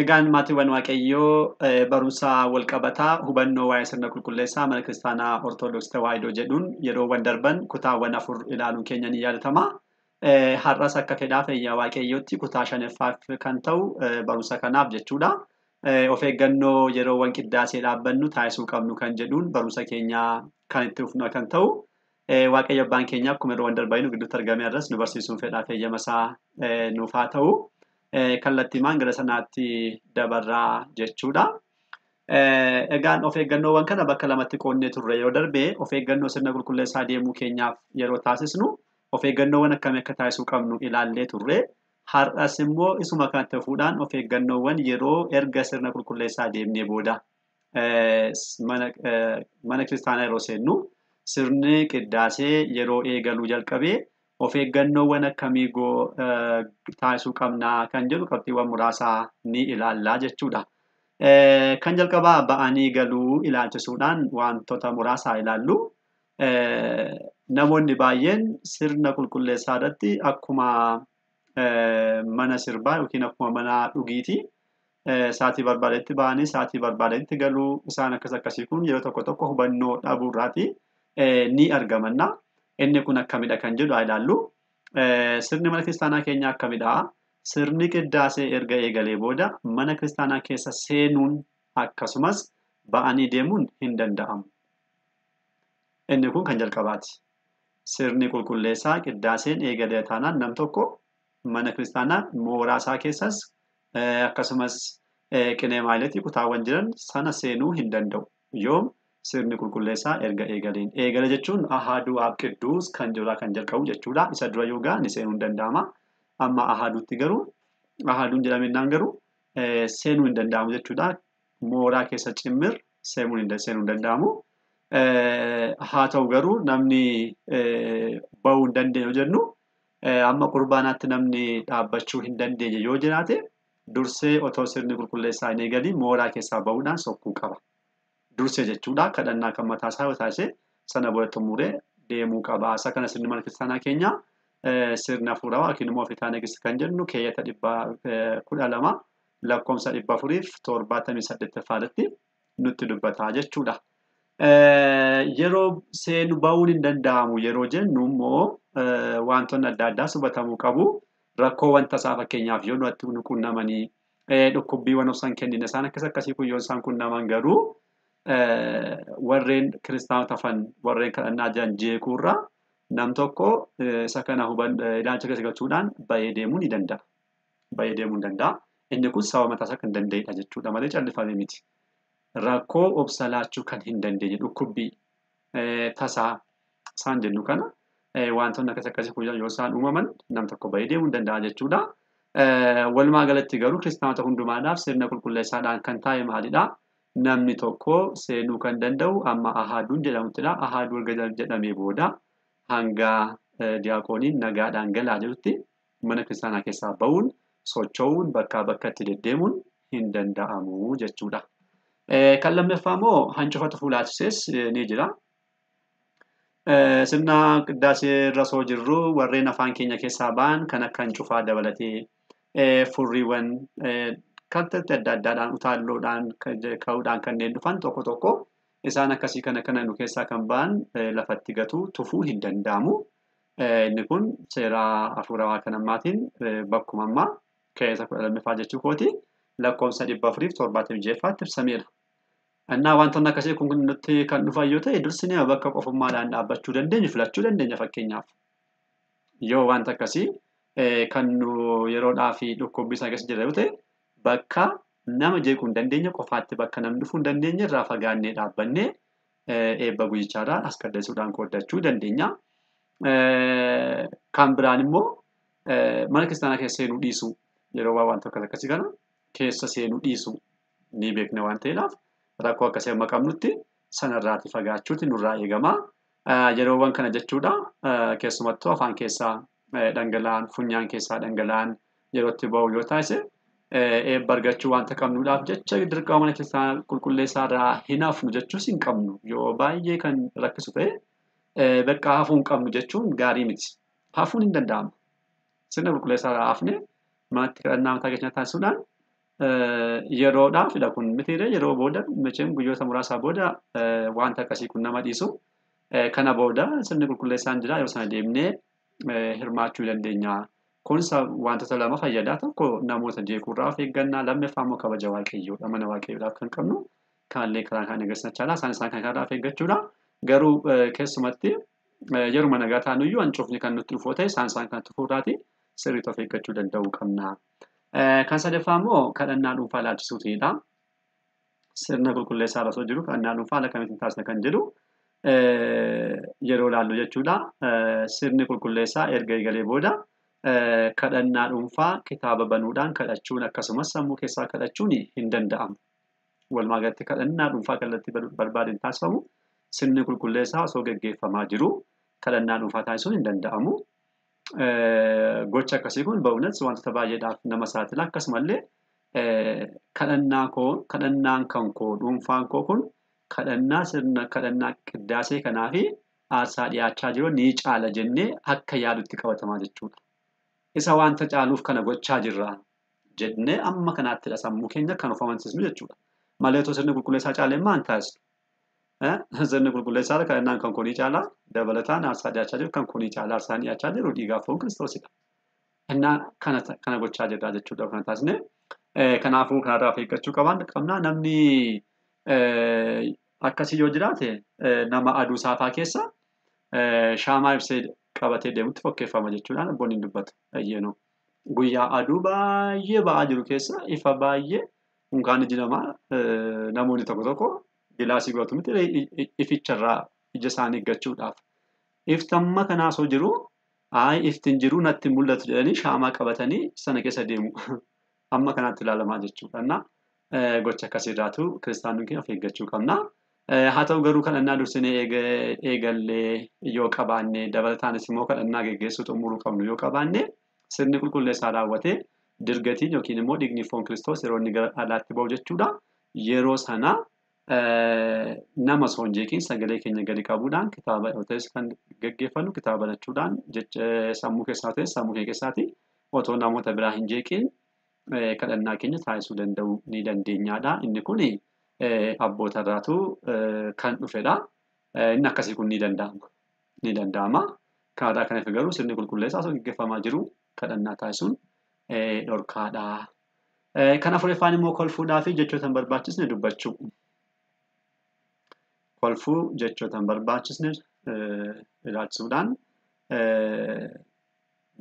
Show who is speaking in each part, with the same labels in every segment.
Speaker 1: Egaan maatiiwwan Waaqayyoo barumsa walqabataa hubannoo waa'ee sirna qulqulleessaa mana kiristaanaa Ortodoksii Tawaahidoo jedhuun yeroowwan darban kutaawwan 4 ilaaluun keenya ni yaadatama. Har'as akka fedhaa fayyaa Waaqayyootti kutaa 5ffaaf kan ta'u barumsa kanaaf jechuudha. Of eeggannoo yeroowwan qiddaasee dhaabbannu taasisuu qabnu kan jedhuun barumsa keenya kan itti fufnu kan ta'u. Waaqayyo abbaan keenya akkuma yeroowwan darbanii nu gidduutti argame irras nu barsiisuun fedhaa fayyama isaa nuuf haa ta'u. Kallattiimaan gara sanaatti dabarraa jechuudha. Egaan of eeggannoowwan kana bakka lamatti qoodnee turre yeroo darbe of eeggannoo sirna qulqulleessaa deemuu keenyaaf yeroo taasisnu of eeggannoowwan akkamii akka taasisuu qabnu ilaallee turre. Har'as immoo isuma kanatti fuudhaan of eeggannoowwan yeroo erga sirna qulqulleessaa deemnee booda mana kiristaanaa yeroo seennu sirni qiddaasee yeroo eegaluu jalqabee of eeggannoowwan akkamii taasisuu qabnaa kan jedhu qabxiiwwan muraasaa ni ilaallaa jechuudha. Kan jalqabaa ba'anii galuu ilaalchisuudhaan wantoota muraasaa ilaallu. Namoonni baay'een sirna qulqulleessaa irratti akkuma mana sirbaa yookiin akkuma mana dhugiitii sa'aatii barbaadetti ba'anii sa'aatii barbaadetti galuu isaan akkas akkasii kun yeroo tokko tokko hubannoo dhabuurraati ni argamanna. Inni kun akkamidha kan jedhu haa ilaallu. Sirni mana kiristaanaa keenyaa akkamidha? Sirni qiddaasee erga eegalee booda mana kiristaanaa keessa seenuun akkasumas ba'anii deemuun hin danda'amu. Inni kun kan jalqabaati. Sirni qulqulleessaa qiddaaseen eegalee taanaan nam tokko mana kiristaanaa mooraa isaa keessas akkasumas qinee maaliitti kutaawwan jiran sana seenuu hin danda'u. Yoom? Sirni qulqulleessaa erga eegaleen. Eegale jechuun ahaaduu ab qidduus kan jirraa kan jalqabu jechuudha. Isa dura yoo ga'a ni seenuu hin danda'ama. Amma ahaaduutti garuu ahaaduun jedhamennaan garuu seenuu hin danda'amu jechuudha. Mooraa keessa cimmir seenuu hin danda'amu. Haa ta'u garuu namni ba'uu hin dandeenye yoo jennu amma qurbaanaatti namni dhaabbachuu hin dandeenye yoo jiraate dursee otoo sirni qulqulleessaa hin eegaliin mooraa keessaa ba'uudhaan sokkuu qaba. Dursee jechuudha. Kadhannaa kan mataa isaa yoo taasise sana booda xumuree deemuu qaba. Isa kana sirni mana kiristaanaa keenya sirna hafuurawaa yookiin immoo ofiitaa nagis kan jennu keeyyata 112 lakkoofsa 478 irratti nutti dubbata jechuudha. Yeroo seenu ba'uun hin danda'amu yeroo jennu immoo wantoonni adda addaas hubatamuu qabu. Rakkoo wanta isaa fakkeenyaaf yoo nutti qunnamanii dhukkubbiiwwan osoo hin kennine isaan akkas akkasii kun yoo isaan qunnaman garuu warreen kiristaanota hafan warreen kadhannaa jiran jeequurra nam tokko isa kana ilaalcha keessa galchuudhaan ba'ee deemuu ni danda'a. Ba'ee deemuu ni danda'a. Inni kun sababa mataa isaa kan danda'edha jechuudha malee callifamee miti. Rakkoo obsa laachuu kan hin dandeenye dhukkubbii tasaa isaan jennu kana wantoonni akkas akkasii kun yoo isaan uumaman nam tokko ba'ee deemuu ni danda'a jechuudha. Walumaa galatti garuu kiristaanota hundumaadhaaf sirna qulqulleessaadhaan kan taa'e maalidhaa? Namni tokko seenuu kan danda'u amma ahaaduun jedhamuttidha. Ahaaduu erga jedhamee booda hanga diyaaqooniin nagaadhaan galaa jirutti mana kiristaanaa keessaa ba'uun socho'uun bakkaa bakkatti deddeemuun hin danda'amu jechuudha. Kan lammaffaa immoo hancufa tufuu ilaalchisees ni jira. Sirna qiddaasee irra osoo jirru warreen afaan keenya keessaa ba'an kan akka hancufaa dabalatee furriiwwan kallattii adda addaadhaan utaalloodhaan ka'uudhaan kanneen dhufan tokko tokko isaan akkasii kana kana nu keessaa kan ba'an lafatti gatu tufuu hin danda'amu. Inni kun seera hafuurawaa kan ammaatiin bakkuma ammaa keessa 12ffaa jechuu kooti lakkoofsa 476 ibsameera. Innaa wantoonni akkasii kun nutti kan dhufan yoo ta'e dursinee bakka qofummaadhaan dhaabbachuu dandeenyu filachuu dandeenya fakkeenyaaf. Yoo wanta akkasii kan nu yeroodhaa fi dhukkubbii isaa keessa jira yoo ta'e bakka nama jeequu hin dandeenye qofaatti bakka namni dhufuu hin dandeenye irraa fagaannee dhaabbannee eebba guyyichaarraa as qaddeessuudhaan qooddachuu dandeenya. Kan biraan immoo mana kiristaanaa keessa seenuu dhiisuu yeroo waan tokko akkasii kana keessa seenuu dhiisuu ni beekna waan ta'eedhaaf rakkoo akkasii amma qabnutti sanarraati fagaachuuti nurraa eegama. Yeroowwan kana jechuudha keessumattuu afaan keessaa dhangala'aan funyaan keessaa dhangala'aan yerootti ba'u yoo taasise eebba argachuu wanta qabnuudhaaf jecha dirqama mana kiristaanaa qulqulleessaa irraa hin hafnu jechuus hin qabnu. Yoo baay'ee kan rakkisu ta'e bakka hafuu hin qabnu jechuun gaarii miti. Hafuun hin danda'amu. Sirna qulqulleessaa irraa hafne manatti kadhannaa mataa keenya taasisuudhaan Yeroodhaafidha kun mitiiree yeroo booda macheen guyyoota muraasaa booda wanta akkasii kun nama dhiisu. Kana booda sirni qulqulleessaan jira yeroo sana deemnee hirmaachuu dandeenya. Kun wantoota lama fayyada. Tokko namoota jeequrraa of eeggannaa, lammaffaa immoo kabaja waaqayyoodha. Mana waaqayyoodhaaf kan qabnu kanallee karaa kan agarsiisan jechaadha. Isaan isaan kan kanarraa of eeggachuudha. Garuu keessumatti yeruma nagaa taanuyyuu hancuufni kan nutti dhufoo ta'e isaan isaan kan dhufuurraati sirriitti of eeggachuu danda'uu qabna. Kan sadaffaa immoo kadhannaa dhuunfaa ilaalchisuutiidha. Sirna qulqulleessaa irra osoo jiru kadhannaa dhuunfaa haala kamiitiin taasisna kan jedhu yeroo ilaallu jechuudha. Sirni qulqulleessaa erga eegalee booda kadhannaa dhuunfaa kitaaba banuudhaan kadhachuun akkasumas sammuu keessaa kadhachuun hin danda'amu. Walumaa galatti kadhannaa dhuunfaa kallattii barbaadeen taasifamu sirni qulqulleessaa osoo gaggeeffamaa jiru kadhannaa dhuunfaa taasisuun hin danda'amu. Gocha akkasii kun ba'uunas wantoota baay'eedhaaf nama saaxila. Akkasumallee kadhannaan kan koo dhuunfaan koo kun kadhannaa sirna kadhannaa qiddaasee kanaa fi aarsaa dhiyaachaa jiru ni caala jennee akka yaadutti qabatamaa jechuudha. Isa wanta caaluuf kana gochaa jirra jennee amma kanaattidha sammuu keenya kan of amansiisnu jechuudha. Malee otoo sirni qulqulleessaa caalee maal taasisnu? Sirni qulqulleessaa kadhannaan kan kunii caala dabalataan aarsaa dhiyaachaa jiru kan kunii caala aarsaan dhiyaachaa jiru dhiigaaf foon Kiristoosidha. Innaa kana gochaa jirra jechuudha kana taasisne. Kanaafuu kanarraa of eeggachuu qabna. Namni akkasii yoo jiraate nama aduu saafaa keessa shaamaa ibsee qabatee deemutti fakkeeffama jechuudhaan abboonni hin dubbatu. Guyyaa aduu baay'ee ba'aa jiru keessa ifa baay'ee unkaan iji namaa namoonni tokko tokko gilaasii godhatu miti ificharraa ija isaanii eeggachuudhaaf. Iftamma kanaa osoo jiru ifti hin jiru natti mul'atu jedhanii shaamaa qabatanii sana keessa deemu. Amma kanaatti ilaalamaa jechuudha. Gocha akkasiirraatu kiristaanonni keenya of eeggachuu qabna. Haa ta'u garuu kadhannaa dursinee eegallee yoo qabaanne dabalataanis immoo kadhannaa geggeessuu xumuruu qabnu yoo qabaanne sirni qulqulleessaa raawwatee dirgatiin yookiin immoo dhiigni foon Kiristoos yeroo inni gara alaatti ba'u jechuudha. Yeroo sana nama osoo hin jeeqiin sagalee keenya gadi qabuudhaan kitaaba yoo ta'es kan geggeeffannu kitaaba banachuudhaan sammuu keessaa ta'es sammuu keenya keessaati otoo namoota biraa hin jeeqiin kadhannaa keenya taasisuu danda'uu ni dandeenyaadha. Inni kun abboota irraatu kan dhufedha. Inni akkasii kun ni danda'ama. Ni danda'ama. Kanarraa kan hafe garuu sirni qulqulleessaa osoo gaggeeffamaa jiru kadhannaa taasisuun dhorkaadha. Kan afuraffaan immoo kolfuudhaa fi jechoota hin barbaachisne dubbachuu. Kolfuu jechoota hin barbaachisne ilaalchisuudhaan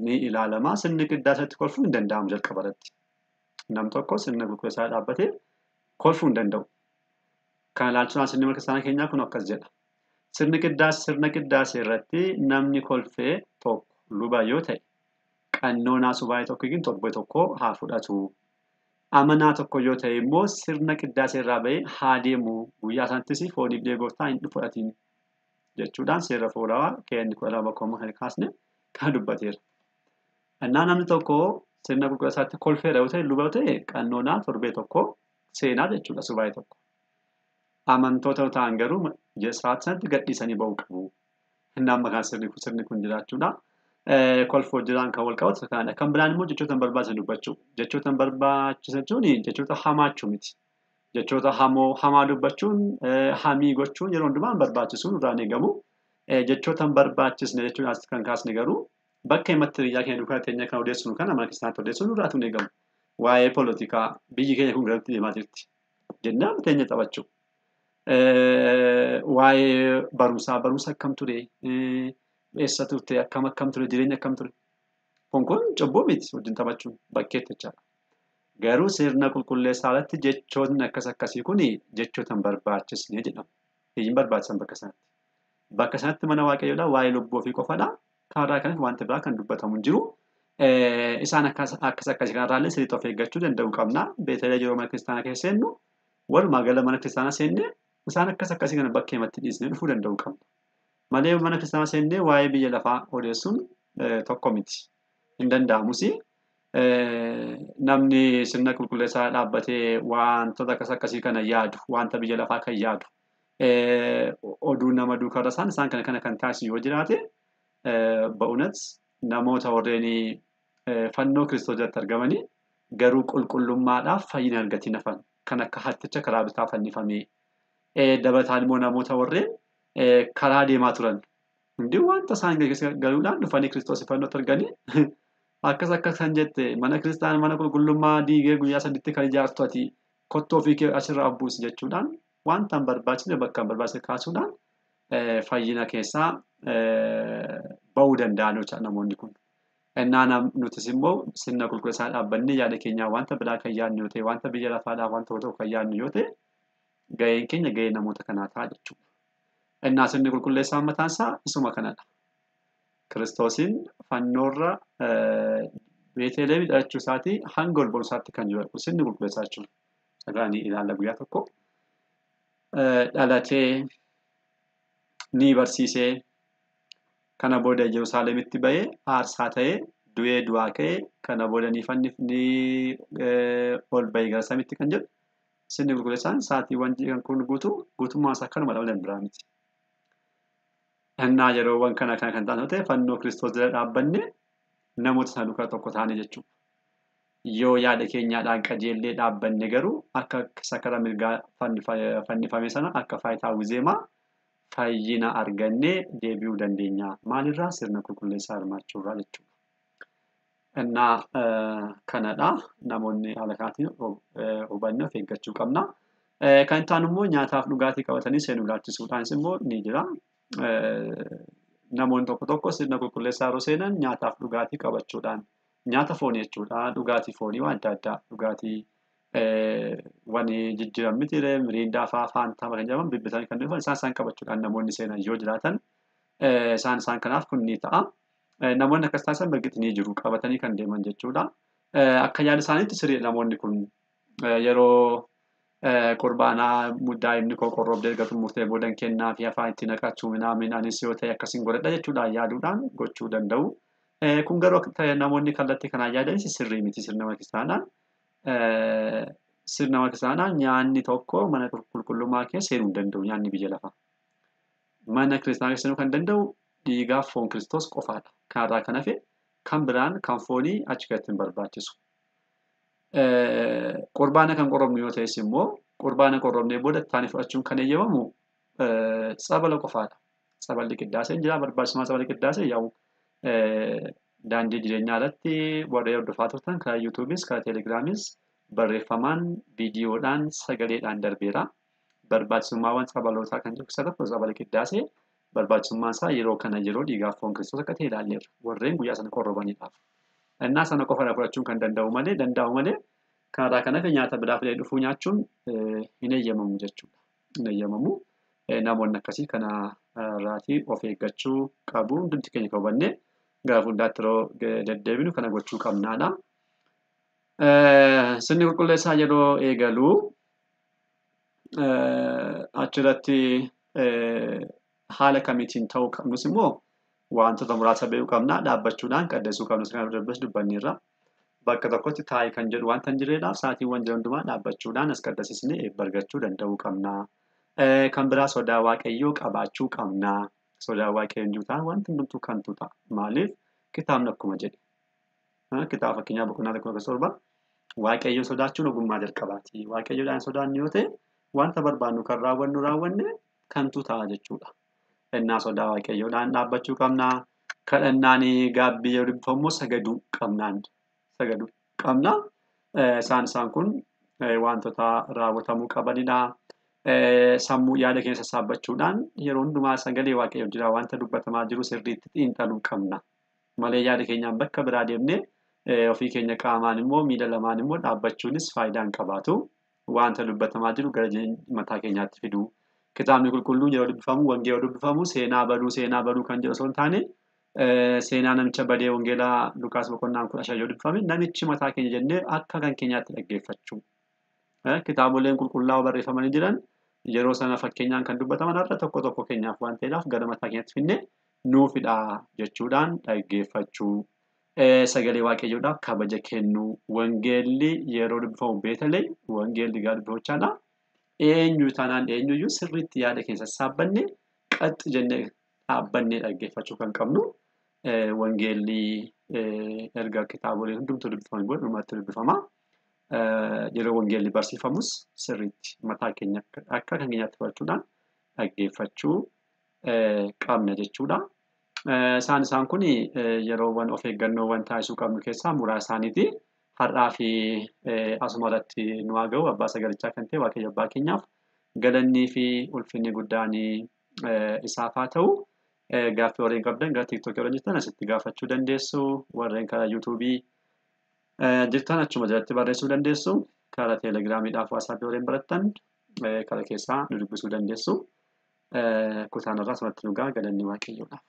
Speaker 1: ni ilaalama. Sirni qiddaasatti kolfuu hin danda'amu jalqaba irratti. Nam tokko sirna qulqulleessaa dhaabbatee kolfuu hin danda'u. Kana ilaalchuudhaan sirni mana kiristaanaa keenyaa kun akkas jedha. Sirni qiddaasee irratti namni kolfee tokko luba yoo ta'e qannoonaa subaayee tokko yookiin torbee tokko haa fudhatu. Amanaa tokko yoo ta'e immoo sirna qiddaasee irraa bahee haa deemu. Guyyaa sanattis fooniif dhiiga gooftaa hin fudhatiin jechuudhaan seera foorawaa keenya 12 akkuma kan kaasne kan dubbateera. Innaa namni tokko sirna qulqulleessaatti kolfeera yoo ta'e luba yoo ta'e qannoonaa torbee tokko seenaa jechuudha subaayee tokko. Amantoota yoo ta'an garuu sa'aatii sanatti gadhiisanii bahuu qabu. Innaa amma kana sirni kun jiraachuudha. Kolfoo jiraan kan wal qabatu kanadha. Kan biraan immoo jechoota hin barbaachisan dubbachuu. Jechoota hin barbaachisan jechuun jechoota hamaachuu miti. Jechoota hamaa dubbachuun hamii gochuun yeroo hundumaa hin barbaachisu nurraan eegamu. Jechoota hin barbaachisne jechuun as kan kaasne garuu bakka himatti hiriyyaa keenya duukaa teenya kan odeessinu kana mana kiristaanaatti odeessuun nurraatu hin eegamu. Waa'ee poolitikaa biyyi keenya kun garatti deemaa jirti. Jennaan teenya taphachuu. Waa'ee barumsaa barumsa akkam ture? Eessa turte? Akkam akkam ture? Jireenya akkam ture? Kun cubbuu miti wajjin taphachuun bakkeetti jechaadha. Garuu sirna qulqulleessaa irratti jechootni akkas akkasii kun jechoota hin barbaachisne jedhamu. Hin barbaachisan bakka sanatti. Bakka sanatti mana waaqayyoodha waa'ee lubbuu ofii qofadha. Kanarraa kanas wanti biraa kan dubbatamu hin jiru. Isaan akkas akkasii kanarraallee sirriitti of eeggachuu danda'uu qabna. Beetelee yeroo mana kiristaanaa keessa seennu walumaa gala mana kiristaanaa seennee isaan akkas akkasii kana bakkee himatti dhiisnee dhufuu danda'uu qabna. Malee mana kiristaanaa seennee waa'ee biyya lafaa odeessuun tokko miti. Hin danda'amus. Namni sirna qulqulleessaa dhaabbatee wantoota akkas akkasii kana yaadu, wanta biyya lafaa kan yaadu, oduu nama duukaa isaan isaan kana kana kan taasisu yoo jiraate ba'uunas namoota warreen fannoo Kiristoos jalatti argamanii Garuu qulqullummaadhaaf fayyina argatiin hafan kan akka hatticha karaa bitaa fannifamee dabalataan immoo namoota warreen karaa deemaa turan hundi wanta isaan galuudhaan dhufanii Kiristoos fannootti arganii akkas akkas kan jette mana kiristaanaa mana qulqullummaa diigee guyyaa sadiitti kan ijaartu ati kottoo ofii kee asirraa buusi jechuudhaan wanta hin barbaachisne bakka hin barbaachisne kaasuudhaan fayyina keessaa ba'uu danda'an jechuudha namoonni kun. Innaa nutis immoo sirna qulqulleessaa dhaabbannee yaada keenyaa wanta biraa kan yaadnu yoo ta'e wanta biyya lafaadhaaf wanta tokko tokko kan yaadnu yoo ta'e gaheen keenya gahee namoota kanaa ta'a jechuudha. Innaa sirni qulqulleessaa mataan isaa isuma kanadha. Kiristoosiin fannoorra Beeteleem dhalachuu isaatii hanga ol ba'uu isaatti kan jiru sirni qulqulleessaa jechuudha. Sagalanii ilaalla guyyaa tokko. Dhalatee ni barsiisee kana booda Yerusaalemitti ba'ee aarsaa ta'ee du'ee du'aa ka'ee kana booda ni ni ol ba'ee gara samiitti kan jedhu sirni qulqulleessaan sa'aatiiwwan jiran kun guutuu guutummaan isaa kanuma dhala biraa miti. Innaa yeroowwan kana kana kan ta'an yoo ta'e fannoo Kiristoos jala dhaabbanne namoota sana duukaa tokko taane jechuudha. Yoo yaada keenyaadhaan qajeellee dhaabbanne garuu akka sakara mirgaa fannifame sana akka faayitaa wizeemaa fayyina argannee deebi'uu dandeenya. Maalirraa sirna qulqulleessaa hirmaachuurraa jechuudha. Innaa kanadha namoonni haala kanaatiin hubannee of eeggachuu qabna. Kan itti aanu immoo nyaataaf dhugaatii qabatanii seenuu ilaalchisuudhaanis immoo ni jira. Namoonni tokko tokko sirna qulqulleessaa yeroo seenan nyaataaf dhugaatii qabachuudhaan nyaata foonii jechuudha. Dhugaatii foonii waan adda addaa dhugaatii waan jijjiiran miti miriindaa fa'aa faantaa kan jedhaman bibbitanii kan dhufan isaan isaan qabachuudhaan namoonni seenan yoo jiraatan isaan isaan kanaaf kun ni ta'a. Namoonni akkas taasisan mirgitti ni jiru qabatanii kan deeman jechuudha. Akka yaada isaaniitti sirrii namoonni kun yeroo qurbaanaa daa'imni koo qorroobdee erga xumurtee boodan kennaa fi afaan itti naqachuu minaamin anis yoo ta'e akkasiin godhadha jechuudhaan yaaduudhaan gochuu danda'u. Kun garuu namoonni kallattii kanaan yaadanis sirrii miti sirna kiristaanaan. Sirna kiristaanaa nyaanni tokko mana qulqullummaa keessa seenuu hin danda'u nyaanni biyya lafaa. Mana kiristaanaa keessa seenuu kan danda'u dhiigaaf foon Kiristoos qofaadha. Kanarraa kan hafe kan biraan kan foonii achi keessatti hin barbaachisu. Qurbaana kan qorrobnu yoo ta'es immoo qurbaana qorrobnee booda taanee fudhachuun kan eeyyamamu tsabala qofaadha. Tsaballi qiddaasee jira barbaachisummaa tsaballi qiddaasee yaa'u daandii jireenyaa irratti warreen hordofaa turtan karaa yuutuubis karaa teelegiraamis barreeffamaan viidiyoodhaan sagaleedhaan darbeera. Barbaachisummaawwan tsabalootaa kan jiru keessaa tokko tsabala qiddaasee barbaachisummaan isaa yeroo kana yeroo dhiigaaf foon Kiristoos akka ta'e ilaalleerra warreen guyyaa sana qorrobaniidhaaf. Innaa sana qofaadha fudhachuun kan danda'u malee kanarraa kan hafe nyaata biraa fidee dhufuu nyaachuun hin eeyyamamu jechuudha. Hin eeyyamamu. Namoonni akkasii kana irraatii of eeggachuu qabu. Hundumti keenya kan hubannee gara fuulduraatti yeroo deddeebinu kana gochuu qabnaadha. Sirni qulqulleessaa yeroo eegalu achirratti haala kamiitiin ta'uu qabnus immoo wantoota muraasa beekuu qabna. Dhaabbachuudhaan qaddasuu qabnus kan darbes dubbanneerra. Bakka tokkotti taa'ee kan jedhu wanta hin jirreedhaaf sa'aatiiwwan jiran hundumaa dhaabbachuudhaan as qaddasisnee eebba argachuu danda'uu qabna. Kan biraa sodaa waaqayyoo qabaachuu qabna. Sodaa waaqayyoo hin jiru ta'a wanti hundumtuu kantu ta'a. Maaliif kitaabni akkuma jedhe. Kitaaba fakkeenyaa boqonnaa 1:7 waaqayyoon sodaachuun ogummaa jalqabaati. Waaqayyoodhaan sodaannu yoo ta'e wanta barbaannu kan raawwannu raawwanne kantu ta'a jechuudha. Innaa sodaa waaqayyoodhaan dhaabbachuu qabna. Kadhannaan gaabbii yeroo dubbifamu sagaduu qabnaan. Sagaduu qabna. Isaan isaan kun wantoota raawwatamuu qabanidha. Sammuu yaada keenya sassaabbachuudhaan yeroo hundumaa sagalee waaqayyoo jira wanta dubbatamaa jiru sirriitti xiinxaluu qabna. Malee yaada keenyaan bakka biraa deemnee ofii keenya qaamaan immoo miila lamaan immoo dhaabbachuunis faayidaa hin qabaatu. Wanta dubbatamaa jiru gara mataa keenyaatti fiduu. Kitaabni qulqulluun yeroo dubbifamu, wangeela dubbifamu, seenaa baduu kan jedhu osoo hin taane seenaa namicha badee wangeelaa Lukaas boqonnaan 15 yoo dubbifame namichi mataa keenya jennee akka kan keenyaatti dhaggeeffachuu. Kitaaboleen qulqullaa'oo barreeffamanii jiran yeroo sana fakkeenyaan kan dubbataman har'a tokko tokko keenyaaf waan ta'eedhaaf gara mataa keenyaatti finnee nuufidha jechuudhaan dhaggeeffachuu. Sagalee waaqayyoodhaaf kabaja kennuu. Wangeelli yeroo dubbifamu beekallee wangeelli gaarii dubbifachaadha. Eenyu taanaan eenyuyyuu sirriitti yaada keenya sassaabbanne qaxxi jennee dhaabbannee dhaggeeffachuu kan qabnu. Wangeelli erga kitaabolee hundumtuu dubbifamanii booda dhumatti dubbifama. Yeroo wangeelli barsiifamus sirriitti mataa keenya akka kan keenyaatti fudhachuudhaan dhaggeeffachuu qabna jechuudha. Isaan kun yeroowwan of eeggannoowwan taasisuu qabnu keessaa muraasa isaaniiti. Har'aa fi asuma irratti nu haa ga'u abbaa sagalichaa kan ta'e Waaqayyo abbaa keenyaaf galannii fi ulfinni guddaan isaaf haa ta'u. Gaaffii warreen qabdan gara tiiktookii warreen jirtan asitti gaafachuu dandeessu. Warreen karaa yuutuubii jirtan achuma jalatti barreessuu dandeessu. Karaa teelegiraamiidhaaf waasaappii warreen barattan karaa keessaa nu dubbisuu dandeessu. Kutaan irraa asumatti nu ga'a galanni Waaqayyoodhaaf.